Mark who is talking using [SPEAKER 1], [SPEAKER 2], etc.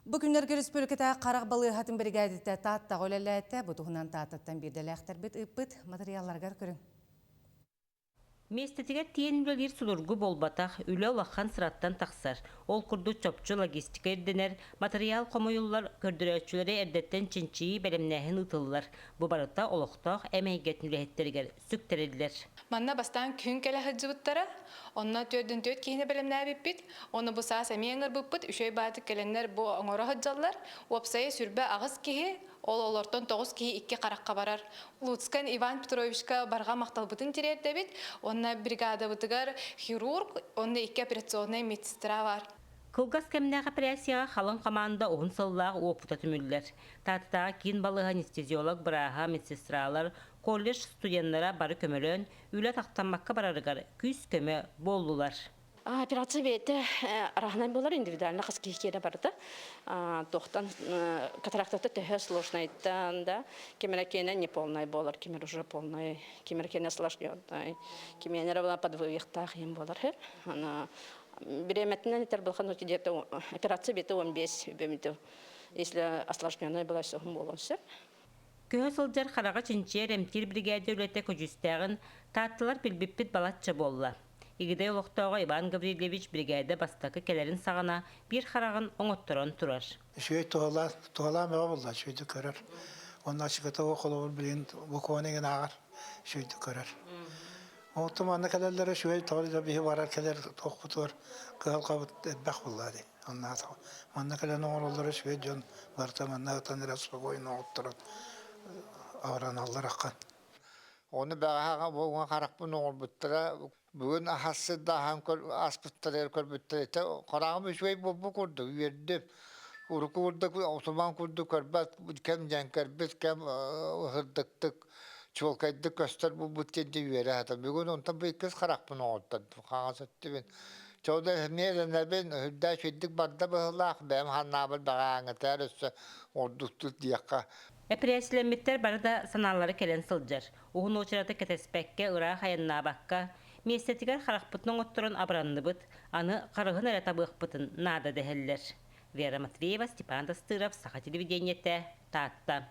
[SPEAKER 1] Бу күннэргэ республикатааҕы харах балыыһатын биригээдэтэ Тааттаҕа үлэлээтэ. Бу туһунан Тааттаттан биирдэлээхтэрбит ыыппыт матырыйаалларыгар көрүҥ.
[SPEAKER 2] Миэстэтигэр тиийэн үлэлиир судургу буолбатах, үлэ улахан сыраттан тахсар. Ол курдук чопчу логистика ирдэнэр, матырыйаал хомуйуллар, көрдөрөөччүлэри эрдэттэн чинчийии, бэлэмнээһин ыытыллар. Бу барыта олохтоох эм эйгэтин үлэһиттэригэр сүктэриллэр.
[SPEAKER 3] Манна бастаан күн кэлэ сылдьыбыттара. Онно түөрдүн түөрт киһини бэлэмнээбиппит. Ону бу саас эмиэ ыҥырбыппыт. Үчүгэй баатык кэлэннэр бу оҥоро сылдьаллар. Уопсайа 28 киһи, Ол олортон 9 киһи икки харахха барар. Луцкан Иван Петровичка барҕа махталбытын тириэрдэбит. Уонна бригадабытыгар хирург, уонна икки операционнай медсестра бар.
[SPEAKER 2] Кылгас кэмнээх операцияҕа халыҥ хамаанда уһун сыллаах уопута түмүллэр. Тааттатааҕы киин балыыһа анестезиолог бырааһа, медсестралар, колледж студеннара бары көмөлөөн, үлэ тахтаммакка барарыгар күүс-көмө буоллулар.
[SPEAKER 4] Операция бэйэтэ араһынай буолар, индивидуально хас киһи киэрэ барыта. Туохтан катарактата төһө сложнайтан да, ким эрэ киэнэ неполный буолар, ким эрэ уже полный, ким эрэ киэнэ осложненный, ким эрэ подвывихтаах иһин буолар. Бириэмэтинэн этэр былхан где-то операция бэйэтэ 15 үбөмүтү, если осложненная была все буолуон сөп.
[SPEAKER 2] Көһө сылдьар хараҕы чинчийэр эмтиир биригээдэ үлэтэ көдьүүстээҕин Таатталар билбиппит балачча буолла. Игидэй олохтооҕо Иван Гаврильевич биригээдэ бастакы кэлэрин саҕана биир хараҕын оҥотторон турар.
[SPEAKER 5] Үчүгэй туһалаан, туһалаан бөҕө буолла, үчүгэйдик көрөр. Уонна ачыкыта холобур билигин бокуон эҥин ааҕар, үчүгэйдик көрөр. Оттон манна кэлэллэрэ үчүгэй, тоҕо диэтэр биһи барар кэлэр туохпутугар кыһалҕабыт элбэх буолла дии. Манна кэлэн оҥороллоро үчүгэй дьон барыта манна ытан эрэ спокойно оҥотторон абыраналлар аххан.
[SPEAKER 6] Ону бэҕэһээ буолуҥа харахпын оҥорбуттара. Бүгүн аһассыт да аһаан аспыттара көрбүттэр этэ. Хараҕым үчүгэй буолбут курдук үөрдүм. Урукку курдук отуман курдук көрбөт кэм дьэҥкэрбит кэм сырдыктык чуолкайдык көстөр буолбут диэн дьэ үөрэ сатам. Бүгүн онтон бу иккис харахпын оҥортон хаҥас өттүбүн. Чолда эмиэ эрэнэбин, үрдээх үчүгдүк барда быһыылаах, бэйэм ханнаабар бэҕээҥҥитээр өссө ордуктук диэххэ.
[SPEAKER 2] Эпирээссийэлэммиттэр бары да санаалара кэлэн сылдьар. Уһун уочараты кэтэспэккэ, ыраах айаннаабакка, миэстэтигэр харахпытын оҥотторон абыранныбыт, аны харыһын эрэ табыахпытын наада дэһэллэр. Вера Матвеева, Степан Тастыров, Саха телевидениетэ, Таатта.